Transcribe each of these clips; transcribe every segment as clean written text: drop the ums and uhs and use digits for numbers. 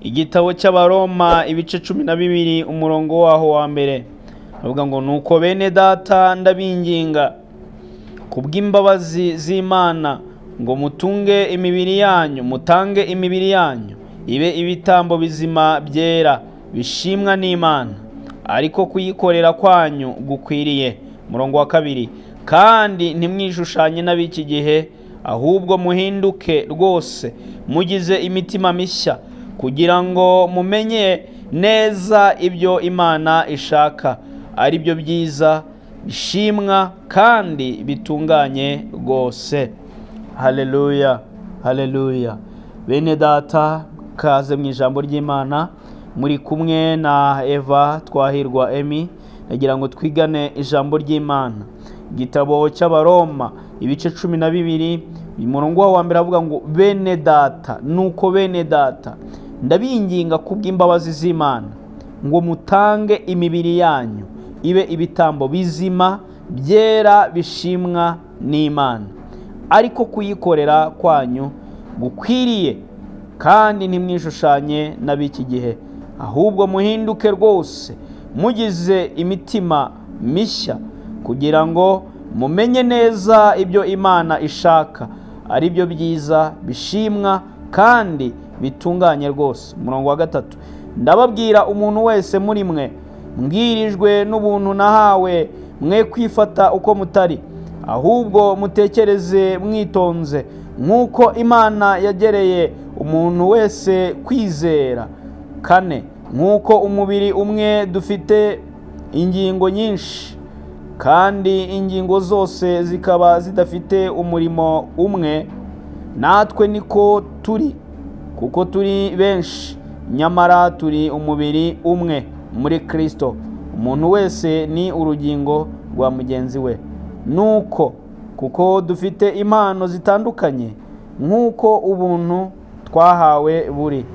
Igitabo cy'Abaroma ibice 12 umurongo waho wa mbere avuga ngo nuko bene data ndabinginga kubw'imbabazi z'Imana ngo mutunge imibiri yanyu, mutange imibiri yanyu ibe ibitambo bizima byera bishimwa n'Imana, ariko kuyikorera kwanyu gukwiriye. Umurongo wa kabiri, kandi ntimwishushanye n'ab'iki gihe, ahubwo muhinduke rwose mugize imitima mishya, kugira ngo mumenye neza ibyo Imana ishaka, ari byo byiza bishimwa kandi bitunganye rwose. Haleluya, haleluya. Bene data, kaze mu ijambo ry'Imana. Muri kumwe na Eva Twahirwa Emi. Nagira ngo twigane ijambo ry'Imana. Igitabo cy'Abaroma ibice 12 umurongo wa mbere avuga ngo bene data, nuko bene data ndabinginga kubw'imbabazi z'Imana ngo mutange imibiri yanyu ibe ibitambo bizima byera bishimwa n'Imana, ariko kuyikorera kwanyu gukwiriye, kandi ntimwishushanye n'ab'iki gihe, ahubwo muhinduke rwose mugize imitima mishya, kugira ngo mumenye neza ibyo Imana ishaka, ari byo byiza bishimwa kandi bitunganye rwose. Umurongo wa gatatu, ndababwira umuntu wese muri mwe mbwirijwe n'ubuntu nahawe, mwe kwifata uko mutari, ahubwo mutekereze mwitonze, nk'uko Imana yagereye umuntu wese kwizera. Kane, nk'uko umubiri umwe dufite ingingo nyinshi, kandi ingingo zose zikaba zidafite umurimo umwe, natwe niko turi, kuko turi benshi, nyamara turi umubiri umwe muri Kristo. Umuntu wese ni urugingo rwa mugenzi we. Nuko kuko dufite impano zitandukanye nk'uko ubuntu twahawe buri,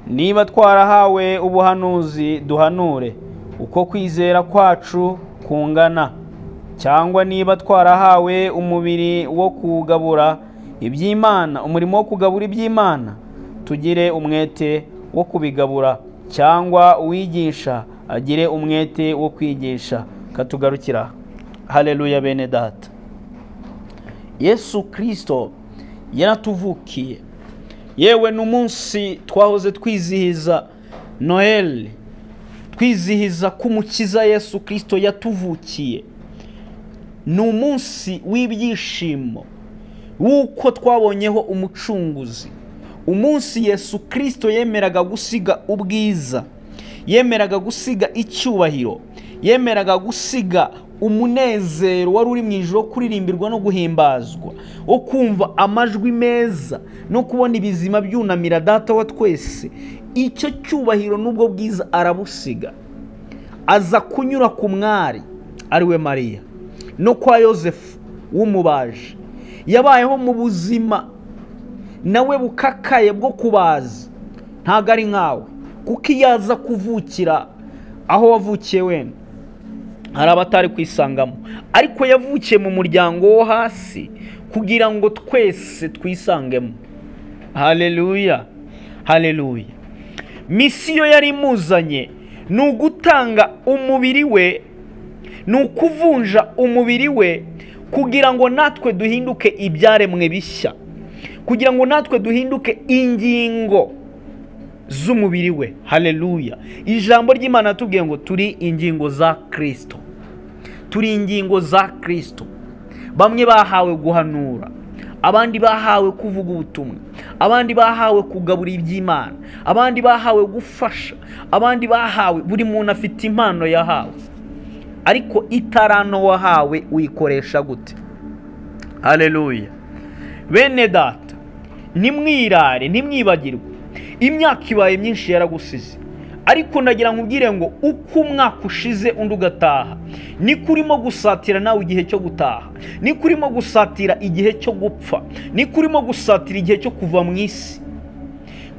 niba twarahawe ubuhanuzi duhanure uko kwizera kwacu kungana, cyangwa niba twarahawe umubiri wo kugabura iby'Imana, umurimo wo kugabura iby'Imana, tugire umwete wo kubigabura, cyangwa uwigisha agire umwete wo kwigisha. Katugarukira. Haleluya bene data. Yesu Kristo yaratuvukiye. Yewe n'umunsi twahoze twizihiza Noel, twizihiza kumukiza Yesu Kristo yatuvukiye, ni umunsi w'ibyishimo w'uko twabonyeho umucunguzi. Umunsi Yesu Kristo yemeraga gusiga ubwiza, yemeraga gusiga icyubahiro, yemeraga gusiga umunezero wari uri mu ijuru kuririmbirwa no guhimbazwa, wo kumva amajwi meza no kubona ibizima byunamira data wa twese. Icyo cyubahiro n'ubwo bwiza arabusiga, aza kunyura ku mwari ari we Mariya no kwa Yosefu w'umubaji. Yabayeho mu buzima nawe bukakaye bwo kubaza, ntago ari nkawe, kuko iyo aza kuvukira aho wavukiye wenda hari abatari kwisangamo, ariko yavukiye mu muryango wo hasi kugira ngo twese twisangemo. Haleluya, haleluya. Misiyo yari imuzanye ni ugutanga umubiri we, ni ukuvunja umubiri we, kugira ngo natwe duhinduke ibyaremwe bishya, kugira ngo natwe duhinduke ingingo z'umubiri we. Haleluya. Ijambo ry'Imana tubwiye ngo turi ingingo za Kristo, turi ingingo za Kristo. Bamwe bahawe guhanura, abandi bahawe kuvuga ubutumwa, abandi bahawe kugabura iby'Imana, abandi bahawe gufasha, abandi bahawe, buri muntu afite impano yahawe, ariko itaranto wahawe uyikoresha gute? Haleluya. Bene data, ntimwirare, ntimwibagirwe, imyaka ibaye myinshi yaragusize, ariko ndagira nkubwire ngo uko umwaka ushize undi ugataha, niko urimo gusatira nawe igihe cyo gutaha, niko urimo gusatira igihe cyo gupfa, niko urimo gusatira igihe cyo kuva mu isi.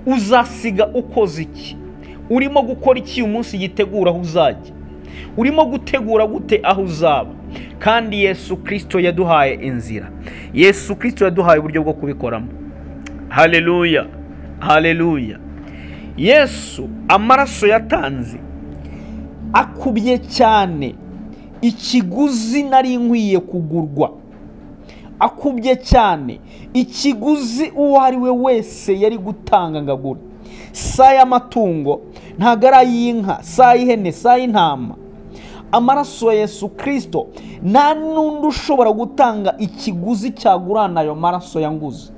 Uzasiga ukoze iki? Urimo gukora iki uyu munsi gitegura aho uzajya? Urimo gutegura gute aho uzaba? Kandi Yesu Kirisito yaduhaye inzira, Yesu Kirisito yaduhaye uburyo bwo kubikoramo. Haleluya, haleluya. Yesu amaraso yatanze akubye cyane ikiguzi nari nkwiye kugurwa, akubye cyane ikiguzi uwo ari we wese yari gutanga ngagura. Si ay'amatungo, ntabwo ari ay'inka, si ay'ihene, si ay'intama. Amaraso ya Yesu Kirisito nta n'undi ushobora gutanga ikiguzi cyagurana ayo maraso yanguze.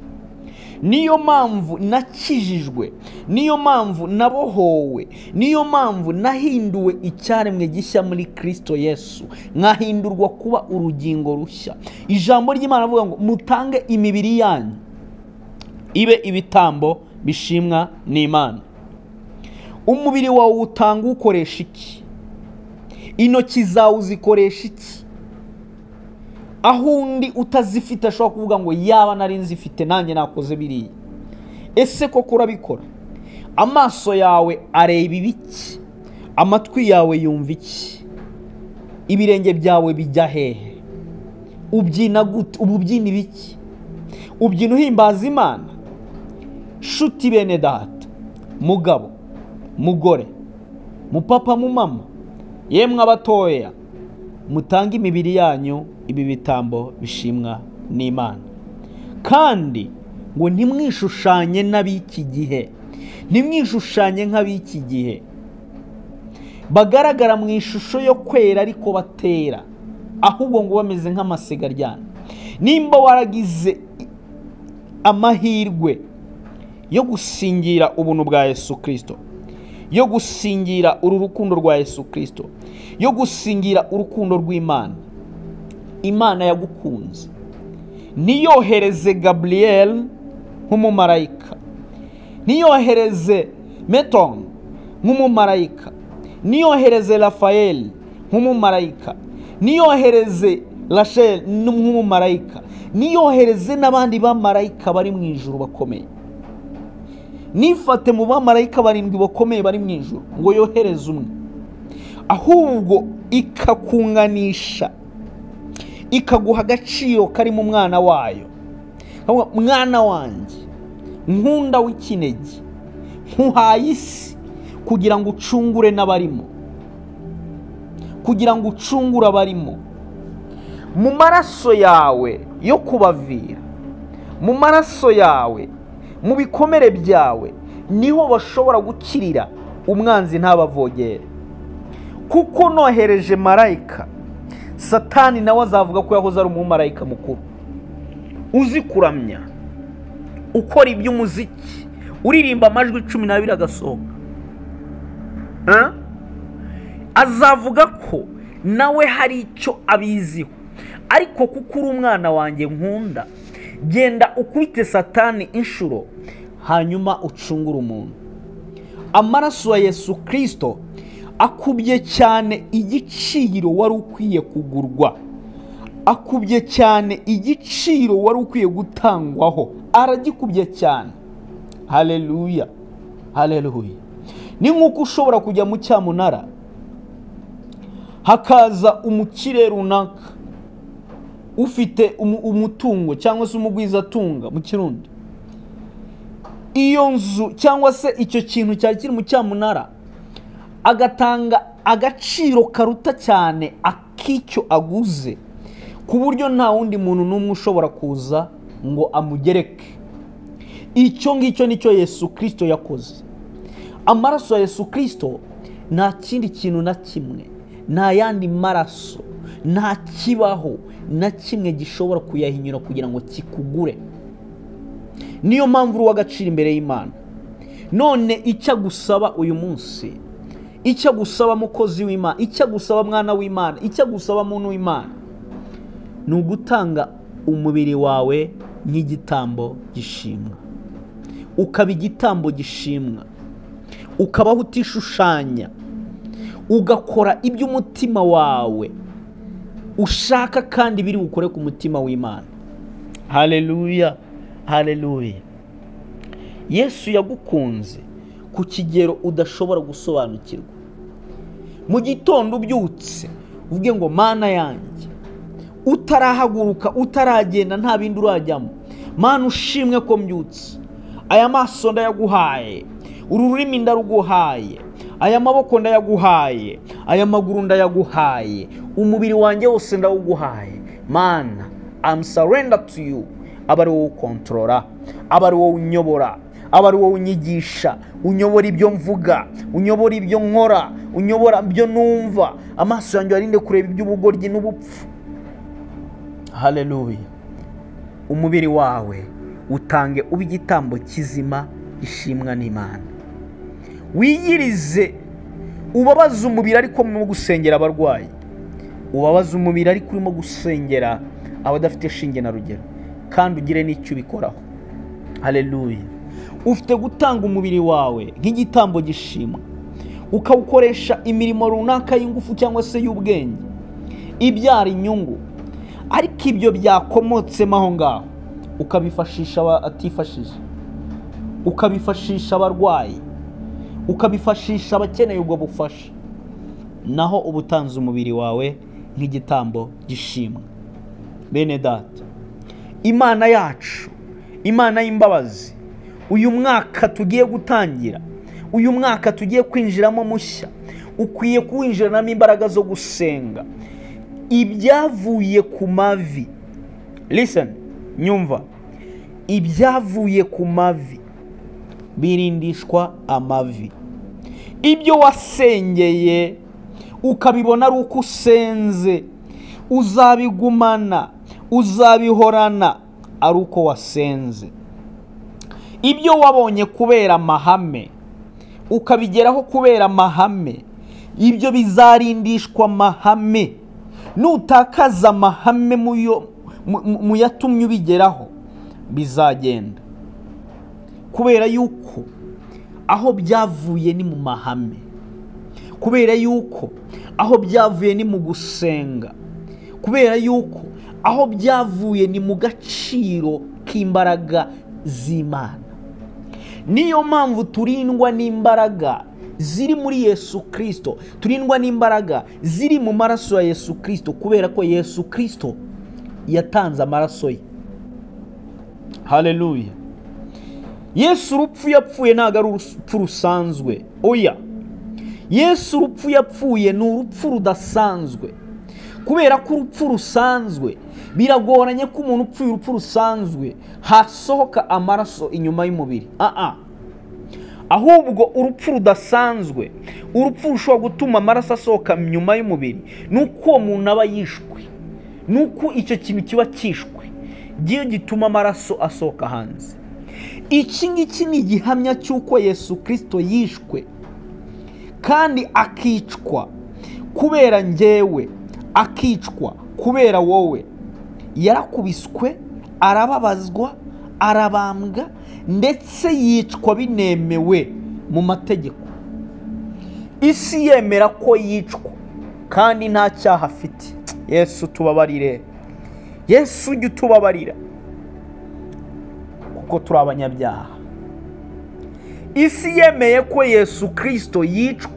Niyo mpamvu nakijijwe, niyo mpamvu nabohowe, niyo mpamvu nahinduwe icyaremwe gishya muri Kirisito Yesu, nkahindurwa kuba urugingo rushya. Ijambo ry'Imana avuga ngo mutange imibiri yanyu ibe ibitambo bishimwa n'Imana. Umubiri wawe utanga ukoresha iki? Intoki zawe uzikoresha iki? Aho undi utazifite ashobora kuvuga ngo yaba nari nzifite nanjye nakoze biriya. Ese koko urabikora? Amaso yawe areba ibiki? Amatwi yawe yumva iki? Ibirenge byawe bijya hehe? Ubyina gute? Uba ubyina ibiki? Ubyina uhimbaza Imana? Shuti bene data, mugabo, mugore, mupapa, mumama, yemwe abatoya, mutange imibiri yanyu ibi bitambo bishimwa n'Imana. Kandi ngo ntimwishushanye n'ab'iki gihe, ntimwishushanye nk'ab'iki gihe bagaragara mu ishusho yo kwera ariko batera, ahubwo ngo bameze nk'amasigaryana. Nimba waragize amahirwe yo gusingira ubuntu bwa Yesu Kirisito, yo gusingira uru rukundo rwa Yesu Kirisito, yo gusingira urukundo rw'Imana, Imana yagukunze ntiyohereze Gabriel nk'umumarayika, ntiyohereze Meton nk'umumarayika, ntiyohereze Rafael nk'umumarayika, ntiyohereze Rachel nk'umumarayika, ntiyohereze n'abandi bamarayika bari mu ijuru bakomeye. Nifate mu bamarayika barindwi bakomeye bari mu ijuru ngo yohereze umwe, ahubwo ikakunganisha, ikaguha agaciro kari mu mwana wayo. Mwana wanjye nkunda w'ikinege, nkuhaye isi kugira ngo ucungure n'abarimo, kugira ngo ucungure abarimo. Mu maraso yawe yo kubavira, mu maraso yawe, mu bikomere byawe, niho bashobora gukirira umwanzi ntabavogere. Kuko nohereje marayika, Satani nawe azavuga ko yahoze ari umumarayika mukuru, uzi kuramya, ukora iby'umuziki, uririmba amajwi 12 agasohoka. Azavuga ko nawe hari icyo abiziho. Ariko kuko uri umwana wanjye nkunda, genda ukubite Satani inshuro, hanyuma ucungure umuntu. Amaraso ya Yesu Kirisito akubye cyane igiciro wari ukwiye kugurwa, akubye cyane igiciro wari ukwiye gutangwaho, aragikubye cyane. Haleluya, haleluya. Ni nk'uko ushobora kujya mu cyamunara hakaza umukire runaka ufite umutungo cyangwa se umugwizatunga mu Kirundi. Iyo nzu cyangwa se icyo kintu cyari kiri mu cyamunara, agatanga agaciro karuta cyane ak'icyo aguze, ku buryo nta wundi muntu n'umwe ushobora kuza ngo amugereke. Icyo ngicyo nicyo Yesu Kirisito yakoze. Amaraso ya Yesu Kirisito nta kindi kintu na kimwe, nta yandi maraso, nta kibaho na kimwe gishobora kuyahinyura kugira ngo kikugure. Niyo mpamvu uri uw'agaciro imbere y'Imana. None icyo agusaba uyu munsi, icyo agusaba mukozi w'Imana, icyo agusaba mwana w'Imana, icyo agusaba muntu w'Imana, ni ugutanga umubiri wawe nk'igitambo gishimwa, ukaba igitambo gishimwa, ukabaho utishushanya, ugakora ibyo umutima wawe ushaka kandi biri bukore ku mutima w'Imana. Haleluya, haleluya. Yesu yagukunze ku kigero udashobora gusobanukirwa. Mu gitondo ubyutse uvuge ngo Mana yanjye, Utarahaguruka, utaragenda, nta bindi urajyamo. Mana ushimwe ko mbyutse, aya maso ndayaguhaye, uru rurimi ndaruguhaye, aya maboko ndayaguhaye, aya maguru ndayaguhaye, umubiri wanjye wose ndawuguhaye. Mana, I'm surrender to you. Aba ari wowe ukontorora, aba ari wowe unyobora, aba ari wowe unyigisha, unyobora ibyo mvuga, unyobora ibyo nkora, unyobora ibyo numva. Amaso yanjye arinde kureba iby'ubugoryi n'ubupfu. Haleluya. Umubiri wawe utange ube igitambo kizima gishimwa n'Imana. Wiyirize, ubabaze umubiri ariko urimo gusengera abarwayi, ubabaze umubiri ariko urimo gusengera abadafite shinge na rugero, kandi ugire n'icyo ubikoraho. Haleluya. Ufite gutanga umubiri wawe nk'igitambo gishimwa, ukawukoresha imirimo runaka y'ingufu cyangwa se y'ubwenge ibyara inyungu, ariko ibyo byakomotsemo aho ngaho ukabifashisha abatifashije, ukabifashisha abarwayi, ukabifashisha abakeneye ubwo bufasha. Naho uba utanze umubiri wawe nk'igitambo gishimwa. Bene data, Imana yacu, Imana y'imbabazi, uyu mwaka tugiye gutangira, uyu mwaka tugiye kwinjiramo mushya, ukwiye kuwinjiranamo imbaraga zo gusenga. Ibyavuye ku mavi, listen, nyumva, ibyavuye ku mavi birindishwa amavi. Ibyo wasengeye ukabibona ari uko usenze, uzabigumana, uzabihorana ari uko wasenze. Ibyo wabonye kubera amahame, ukabigeraho kubera amahame, ibyo bizarindishwa amahame. Nutakaza amahame mu yatumye ubigeraho, bizagenda. Kubera yuko aho byavuye ni mu mahame, kubera yuko aho byavuye ni mu gusenga, kubera yuko aho byavuye ni mu gaciro k'imbaraga z'Imana. Niyo mpamvu turindwa n'imbaraga ziri muri Yesu Kristo, turindwa n'imbaraga ziri mu maraso ya Yesu Kristo, kubera ko Yesu Kristo yatanze amaraso ye. Haleluya. Yesu urupfu yapfuye ntabwo ari urupfu rusanzwe, oya. Yesu urupfu yapfuye ni urupfu rudasanzwe. Kubera ko urupfu rusanzwe biragoranye ko umuntu upfuye urupfu rusanzwe hasohoka amaraso inyuma y'umubiri. Ahubwo urupfu rudasanzwe, urupfu rushobora gutuma amaraso asohoka inyuma y'umubiri, nuko uwo muntu aba yishwe, nuko icyo kintu kiba cyishwe, giyo gituma amaraso asohoka hanze. Iki ngiki ni igihamya cy'uko Yesu Kristo yishwe kandi akicwa kubera njyewe, akicwa kubera wowe. Yarakubiswe, arababazwa, arabambwa, ndetse yicwa binemewe mu mategeko. Isi yemera ko yicwa kandi nta cyaha afite. Yesu tubabarire, Yesu ujye utubabarira kuko turi abanyabyaha. Isi yemeye ko Yesu Kristo yicwa,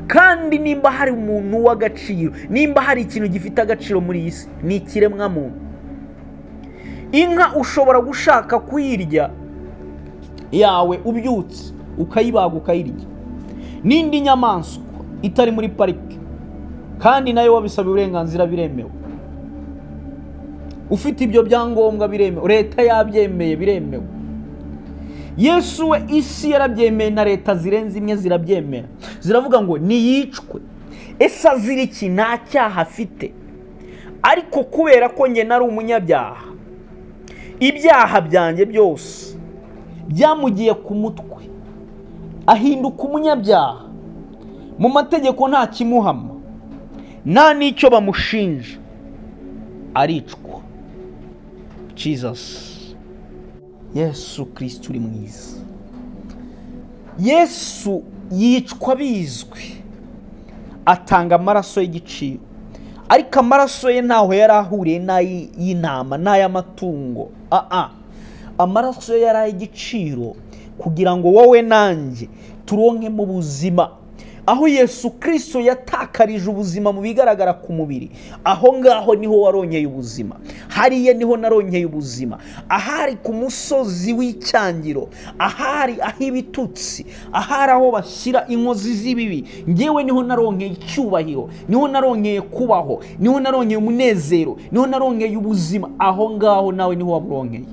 kandi nimba hari umuntu w'agaciro, nimba hari ikintu gifite agaciro muri iyi si, ni ikiremwa muntu. Inka ushobora gushaka kuyirya yawe ubyutse ukayibaga ukayirya, n'indi nyamaswa itari muri parike kandi nayo wabisaba uburenganzira biremewe, ufite ibyo byangombwa biremewe, leta yabyemeye biremewe. Yesu we isi yarabyemeye na leta zirenze imwe zirabyemera, ziravuga ngo niyicwe. Ese azira iki? Nta cyaha afite, ariko kubera ko njye nari umunyabyaha, ibyaha byanjye byose byamugiye ku mutwe, ahinduka umunyabyaha. Mu mategeko nta kimuhama, nta n'icyo bamushinja, aricwa. Jesus, Yesu Kristo uri mwiza. Yesu yicwa bizwi, atanga amaraso y'igiciro, ariko amaraso ye ntaho yari ahuriye n'ay'intama n'ay'amatungo. Amaraso ye yari ay'igiciro kugira ngo wowe nanjye turonkemo ubuzima. Aho Yesu Kristo yatakarije ubuzima mu bigaragara ku mubiri, aho ngaho niho waronkeye ubuzima. Hariya niho naronkeye ubuzima. Ahari ku musozi w'icyangiro, ahari ah'ibitutsi, ahari aho bashyira inkozi z'ibibi, ngewe niho naronkeye icyubahiro, niho naronkeye kubaho, niho naronkeye umunezero, niho naronkeye ubuzima. Aho ngaho nawe niho waburonkeye.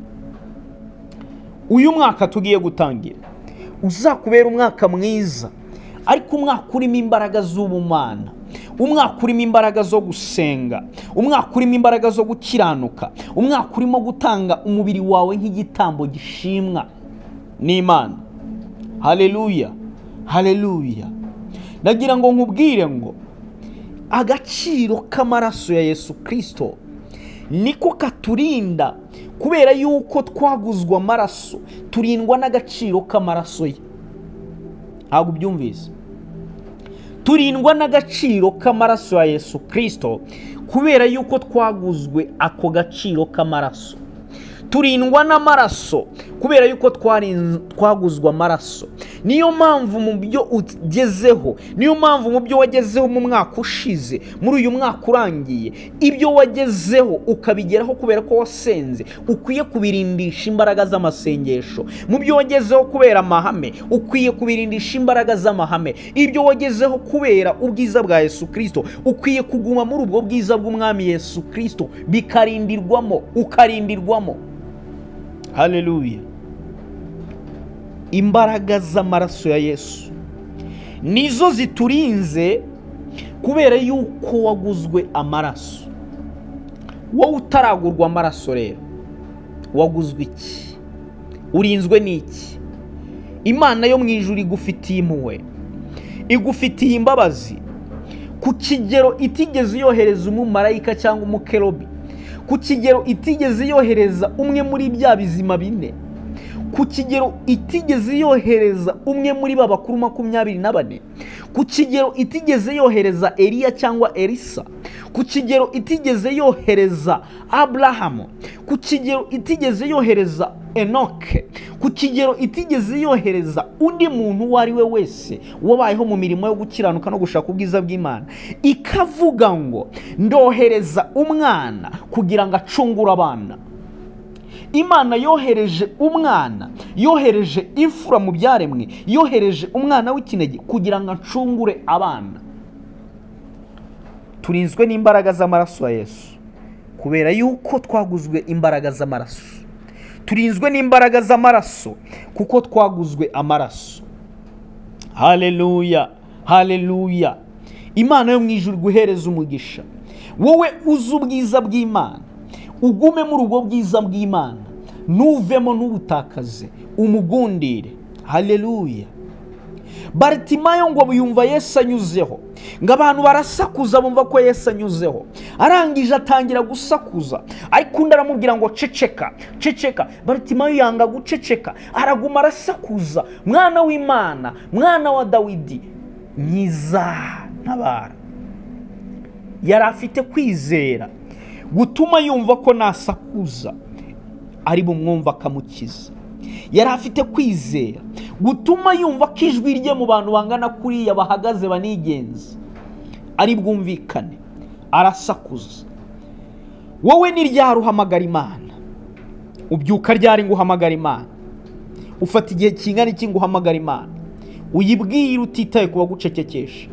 Uyu mwaka tugiye gutangira uzakubera umwaka mwiza, ariko umwaka urimo imbaraga z'ubumana, umwaka urimo imbaraga zo gusenga, umwaka urimo imbaraga zo gukiranuka, umwaka urimo gutanga umubiri wawe nk'igitambo gishimwa n'Imana. Haleluya, haleluya. Ndagira ngo nkubwire ngo agaciro k'amaraso ya Yesu Kristo niko katurinda, kubera yuko twaguzwa amaraso, turindwa n'agaciro k'amaraso ye. Ntabwo ubyumvise? Turindwa n'agaciro k'amaraso ya Yesu Kristo, kubera yuko twaguzwe ako gaciro k'amaraso. Turindwa n'amaraso kubera yuko twaguzwe amaraso. Niyo mpamvu mu byo ugezeho, niyo mpamvu mu byo wagezeho mu mwaka ushize, muri uyu mwaka urangiye, ibyo wagezeho ukabigeraho kubera ko wasenze, ukwiye kubirindisha imbaraga z'amasengesho. Mu byo wagezeho kubera amahame, ukwiye kubirindisha imbaraga z'amahame. Ibyo wagezeho kubera ubwiza bwa Yesu Kristo, ukwiye kuguma muri ubwo bwiza bw'Umwami Yesu Kristo, bikarindirwamo, ukarindirwamo. Haleluya. Imbaraga z'amaraso ya Yesu nizo ziturinze, kubera yuko waguzwe amaraso. Wowe utaragurwa amaraso rero, waguzwe iki? Urinzwe n'iki? Imana yo mu ijuru igufitiye impuhwe, igufitiye imbabazi ku kigero itigeze yohereza umumarayika cyangwa umukerobi, ku kigero itigeze yohereza umwe muri bya bizima bine, ku kigero itigeze yohereza umwe muri ba bakuru 24, ku kigero itigeze yohereza Eliya cyangwa Elisa, ku kigero itigeze yohereza Abrahamu, ku kigero itigeze yohereza Enoke, ku kigero itigeze yohereza undi muntu uwo ari we wese wabayeho mu mirimo yo gukiranuka no gushaka ubwiza bw'Imana, ikavuga ngo ndohereza umwana kugira ngo acungure abana. Imana yohereje umwana, yohereje imfura mu byaremwe, yohereje umwana w'ikinege kugira ngo acungure abana. Turinzwe n'imbaraga z'amaraso ya Yesu, kubera yuko twaguzwe imbaraga z'amaraso. Turinzwe n'imbaraga z'amaraso kuko twaguzwe amaraso. Haleluya, haleluya. Imana yo mu ijuru guhereza umugisha. Wowe uzi ubwiza bw'Imana, ugume muri ubwo bwiza bw'Imana, nuvemo n'ubutakaze, umugundire. Haleluya. Bartimayo ngo yumva Yesu anyuzeho, ngo abantu barasakuza bumva ko Yesu anyuzeho, arangije atangira gusakuza, ariko undi aramubwira ngo ceceka, ceceka. Bartimayo yanga guceceka, araguma arasakuza, mwana w'Imana, mwana wa Dawidi, nkiza ntabara. Yari afite kwizera gutuma yumva ko nasakuza ari bumwumva akamukiza. Yari afite kwizera gutuma yumva ko ijwi rye mu bantu bangana kuriya bahagaze banigenza ari bwumvikane, arasakuza. Wowe ni ryari uhamagara Imana? Ubyuka ryari ngo uhamagara Imana? Ufata igihe kingana iki ngo uhamagara Imana? Uyibwira utitaye kuba gucecekesha,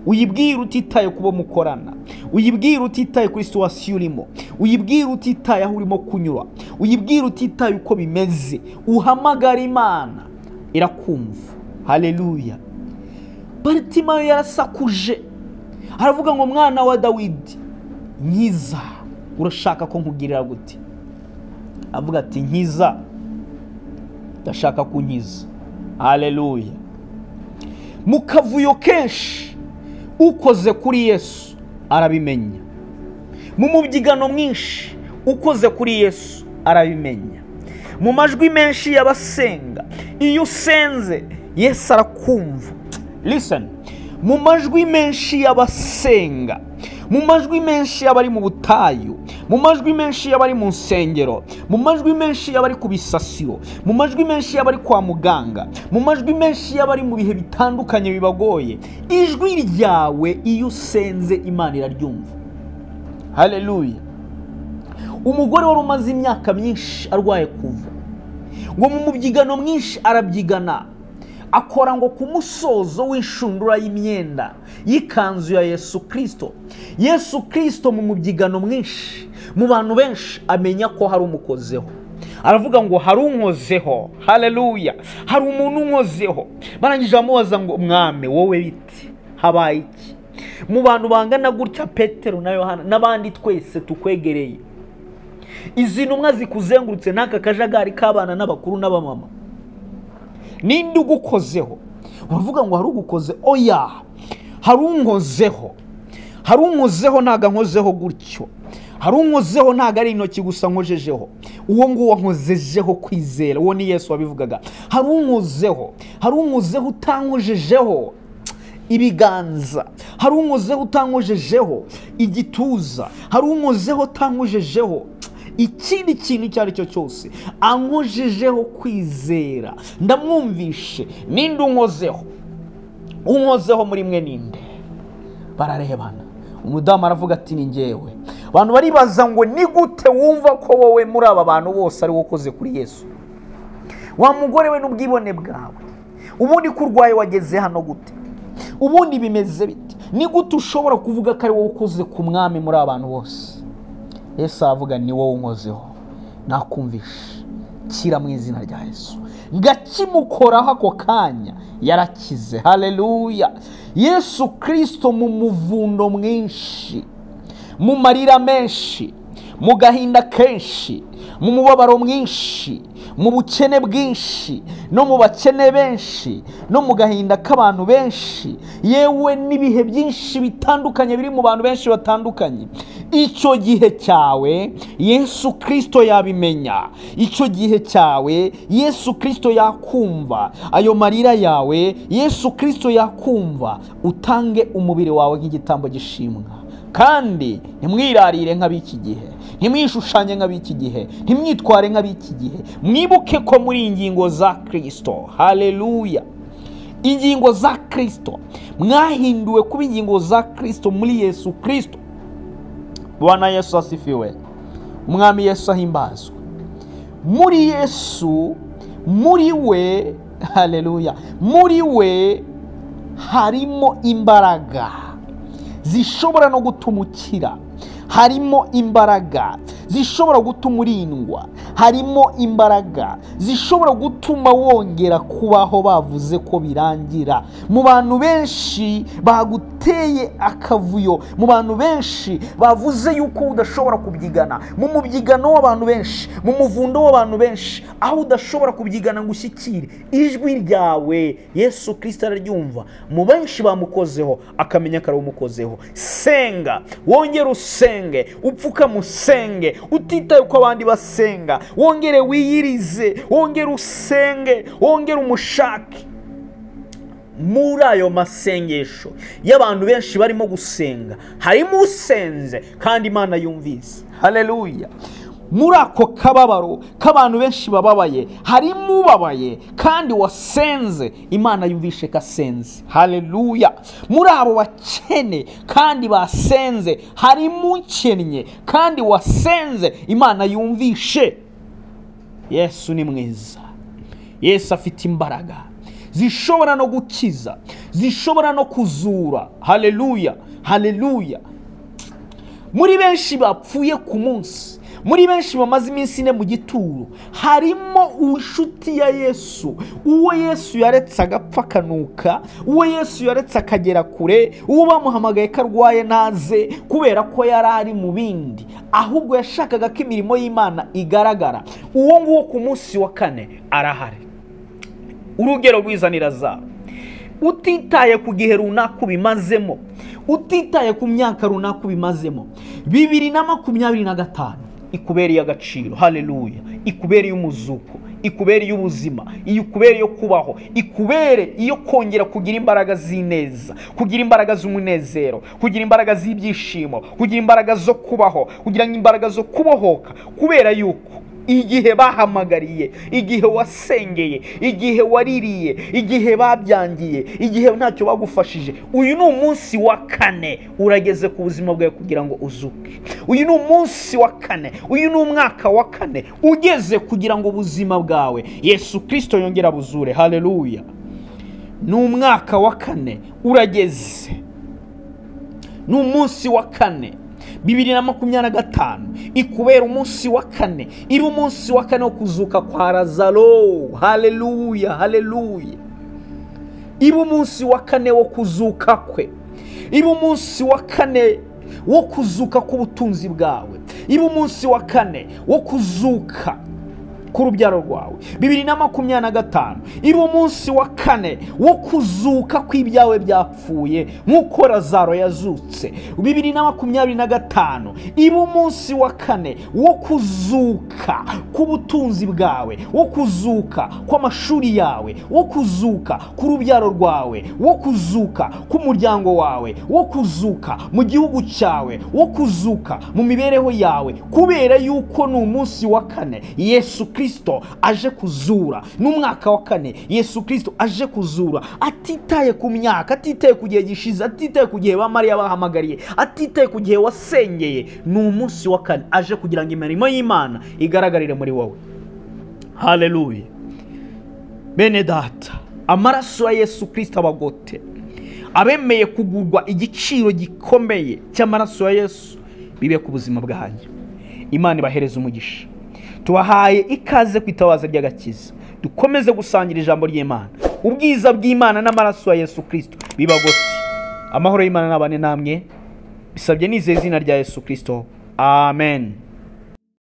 uyibwira utitaye kuba mukorana, uyibwira utitaye kuri situation urimo, uyibwira utitaye aho urimo kunyura, uyibwira utitaye uko bimeze. Uhamagara Imana irakumva. Haleluya. Bartimayo yarasakuje aravuga ngo mwana wa Dawidi nkiza, urashaka ko nkugirira gute? Avuga ati nkiza, ndashaka kunkiza. Haleluya. Mu kavuyo kenshi ukoze kuri Yesu arabimenya, mu mubyigano mwinshi ukoze kuri Yesu arabimenya, mu majwi menshi y'abasenga iyo usenze Yesu arakumva. Listen, mu majwi menshi y'abasenga, Mu majwi menshi y'abari mu butayu, mu majwi menshi y'abari mu nsengero, mu majwi menshi y'abari ku bisasiro, mu majwi menshi y'abari kwa muganga, mu majwi menshi y'abari mu bihe bitandukanye bibagoye, ijwi ryawe iyo usenze Imana iraryumva. Haleluya. Umugore wari umaze imyaka myinshi arwaye kuva, ngo mu mubyigano mwinshi arabyigana, akora ngo ku musozo w'inshundura y'imyenda y'ikanzu ya Yesu Kristo. Yesu Kristo mu mubyigano mwinshi, mu bantu benshi, amenya ko hari umukozeho. Aravuga ngo hari unkozeho. Haleluya, hari umuntu unkozeho. Barangije bamubaza ngo mwami wowe biti habaye iki? Mu bantu bangana gutya, Petero na Yohana n'abandi twese tukwegereye, izi ntumwa zikuzengurutse n'aka kajagari k'abana n'abakuru n'abamama, ninde ugukozeho? Uravuga ngo hari ugukoze? Oya, hari unkozeho. Hari unkozeho, ntago ankozeho gutyo. Hari unkozeho, ntago ari intoki gusa nkojejeho. Uwo nguwo nkozejeho kwizera, uwo ni Yesu wabivugaga. Hari unkozeho, hari unkozeho utankojejeho ibiganza, hari unkozeho utankojejeho igituza, hari unkozeho utankojejeho ikindi kintu icyo ari cyo cyose, ankojejeho kwizera. Ndamwumvishe, ninde unkozeho? Unkozeho muri mwe ninde? Bararebana. Umudamu aravuga ati ni njyewe. Abantu baribaza ngo ni gute wumva ko wowe muri aba bantu bose ari wowe ukoze kuri Yesu? Wa mugore we n'ubwibone bwawe, ubundi ko urwaye wageze hano gute? Ubundi bimeze bite? Ni gute ushobora kuvuga ko ari wowe ukoze ku mwami muri abantu bose? Yesu aravuga ni wowe unkozeho, nakumvishe, kira mu izina rya Yesu. Ngakimukoraho ako kanya yarakize. Haleluya. Yesu Kristo mu muvundo mwinshi, mu marira menshi, mu gahinda kenshi, mu mubabaro mwinshi, mu bukene bwinshi, no mu bakene benshi, no mu gahinda k'abantu benshi, yewe n'ibihe byinshi bitandukanye biri mu bantu benshi batandukanye, icyo gihe cyawe Yesu Kristo yabimenya. Icyo gihe cyawe Yesu Kristo yakumva. Ayo marira yawe Yesu Kristo yakumva. Utange umubiri wawe nk'igitambo gishimwa. Kandi ntimwirarire nk'ab'iki gihe, ntimwishushanye nk'ab'iki gihe, ntimwitware nk'ab'iki gihe. Mwibuke ko muri ingingo za Kristo. Haleluya. Ingingo za Kristo, mwahinduwe kuba ingingo za Kristo muri Yesu Kristo. Bwana Yesu asifiwe. Umwami Yesu ahimbazwe. Muri Yesu, muri we, haleluya, muri we harimo imbaraga zishobora no gutuma ukira, harimo imbaraga zishobora gutuma urindwa, harimo imbaraga zishobora gutuma wongera kubaho bavuze ko birangira. Mu bantu benshi baguteye akavuyo, mu bantu benshi bavuze yuko udashobora kubyigana, mu mubyigano w'abantu benshi, mu muvundo w'abantu benshi, aho udashobora kubyigana ngo ushyikire ijwi ryawe, Yesu Kristo araryumva. Mu benshi bamukozeho akamenya ko ari umukozeho. Senga, wongere usenge, upfukame usenge, utitaye uko abandi basenga, wongere wiyirize, wongere usenge, wongere umushake. Muri ayo masengesho y'abantu benshi barimo gusenga, harimo usenze kandi Imana yumvise. Haleluya. Muri ako kababaro k'abantu benshi bababaye, harimo ubabaye kandi wasenze, Imana yumvishe kasenze. Haleluya. Muri abo bakene kandi basenze, harimo ukennye kandi wasenze, Imana yumvishe. Yesu ni mwiza. Yesu afite imbaraga zishobora no gukiza, zishobora no kuzura. Haleluya, haleluya. Muri benshi bapfuye ku munsi, muri benshi bamaze iminsi ine mu gituro, harimo inshuti ya Yesu, uwo Yesu yaretse agapfa akanuka, uwo Yesu yaretse akagera kure, uwo bamuhamagaye ko arwaye naze kubera ko yari ari mu bindi, ahubwo yashakaga ko imirimo y'Imana igaragara. Uwo nguwo ku munsi wa kane arahari. Urugero rwiza ni Lazaro. Utitaye ku gihe runaka ubimazemo, utitaye ku myaka runaka ubimazemo, 2025 ikubereye agaciro. Haleluya. Ikubereye umuzuko, ikubere iy'ubuzima, ikubere iyo kubaho, ikubere iyo kongera kugira imbaraga z'ineza, kugira imbaraga z'umunezero, kugira imbaraga z'ibyishimo, kugira imbaraga zo kubaho, kugira imbaraga zo kubohoka. Kubera yuko igihe bahamagariye, igihe wasengeye, igihe waririye, igihe babyangiye, igihe ntacyo bagufashije, uyu ni umunsi wa kane urageze ku buzima bwawe kugira ngo uzuke. Uyu ni umunsi wa kane, uyu ni umwaka wa kane ugeze kugira ngo ubuzima bwawe Yesu Kristo yongere abuzure. Haleluya! Ni umwaka wa kane urageze, ni umunsi wa kane 2025, ikubera umunsi wa kane, iri umunsi wa kane wo kuzuka kwa Lazaro. Haleluya, haleluya! Iba umunsi wa kane wo kuzuka kwe, iba umunsi wa kane wo kuzuka k'ubutunzi bwawe, iba umunsi wa kane wo kuzuka k'urubyaro rwawe. 2025 iba umunsi wa kane wo kuzuka kw'ibyawe byapfuye nk'uko Lazaro yazutse. 2025 iba umunsi wa kane wo kuzuka k'ubutunzi bwawe, wo kuzuka kw'amashuri yawe, wo kuzuka k'urubyaro rwawe, wo kuzuka k'umuryango wawe, wo kuzuka mu gihugu cyawe, wo kuzuka mu mibereho yawe. Kubera yuko ni umunsi wa kane Yesu Kristo aje kuzura, n'umwaka wa kane Yesu Kristo aje kuzura, atitaye ku myaka, atitaye ku gihe gishize, atitaye ku gihe ba Mariya bahamagariye, atitaye ku gihe wasengeye. Ni umunsi wa kane aje kugira ngo imirimo y'Imana igaragarire muri wowe. Haleluya! Bene data, amaraso ya Yesu Kristo abagote. Abemeye kugurwa igiciro gikomeye cy'amaraso ya Yesu bibe ku buzima bwanyu. Imana ibahereze umugisha. Tubahaye ikaze ku itabaza ry'agakiza, dukomeze gusangira ijambo ry'Imana. Ubwiza bw'Imana n'amaraso ya Yesu Kristo bibagote. Amahoro y'Imana n'abane namwe. Bisabye nizeye izina rya Yesu Kristo, amen.